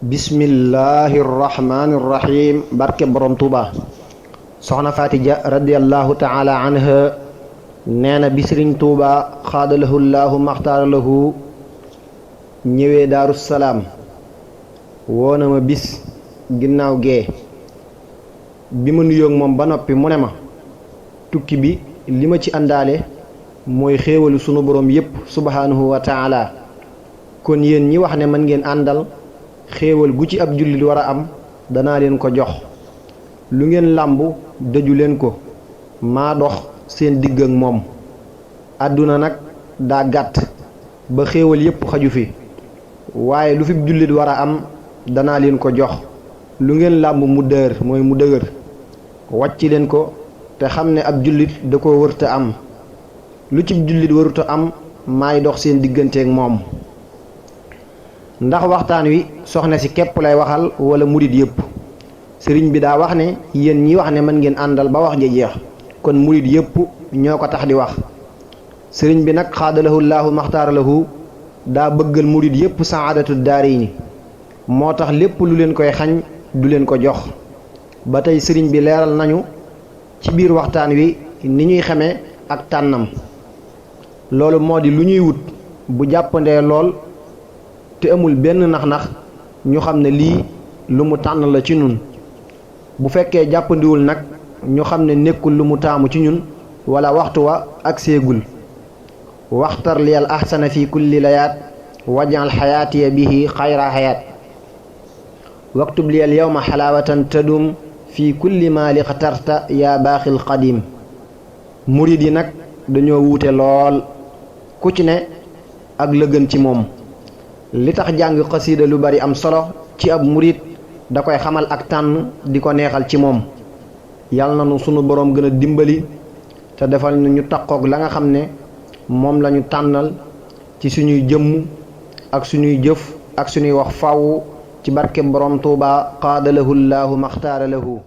bismillahi rahmaani rahim barke borom Tuuba soxna Faati Ja radiyallahu taala anha nee na bi Sëriñ Tuuba xaadalahu llaahu maxtaaralahu ñëwee Daaru Salaam woona ma bis ginnaaw gee bi ma nuyoog moom ba noppi mu ne ma tukki bi li ma ci àndaale mooy xéewalu sunu borom yépp subhaanahu wa taala kon yéen ñi wax ne mën ngeen àndal xéewal gu ci ab jullit war a am danaa leen ko jox lu ngeen làmbu dëju leen ko maa dox seen digg ak moom àdduna nag daa gàtt ba xéewal yépp xaju fi waaye lu fi jullit war a am danaa leen ko jox lu ngeen làmb mu dër mooy mu dëgër wàcc leen ko te xam ne ab jullit da ko wërta am lu ci jullit waruta am maay dox seen digganteek moom ndax waxtaan wi soxna si képp lay waxal wala murit yépp sëriñ bi daa wax ne yéen ñi wax ne mën ngeen àndal ba wax ja jeex kon murit yépp ñoo ko tax di wax sëriñ bi nag xaadalahu llaahu maxtaaralahu daa bëggal murit yépp saadatu daarayni moo tax lépp lu leen koy xañ du leen ko jox ba tey sëriñ bi leeral nañu ci biir waxtaan wi ni ñuy xamee ak tànnam loolu moo di lu ñuy wut bu jàppandee lool te amul benn nax-nax ñu xam ne lii lu mu tànn la ci ñun bu fekkee jàppandiwul nag ñu xam ne nekkul lu mu taamu ci ñun wala waxtu wa ak seegul waxtar liyal ahsana fi kulli layaat wajal xayaatiya bihi xayra xayaat waktub liyal yawma xalaawatan tadum fi kulli ma li xatarta yaa baaxil qadim murid yi nag dañoo wuute lool ku ci ne ak la gën ci moom li tax jàng xasiida lu bari am solo ci ab murid da koy xamal ak tànn di ko neexal ci moom yàlla na nu sunu boroom gën a dimbali te defal ñu takkook la nga xam ne moom lañu tànnal ci suñuy jëmm ak suñuy jëf ak suñuy wax faw ci barke borom Tuuba qaadalahu llaahu maxtaara lahu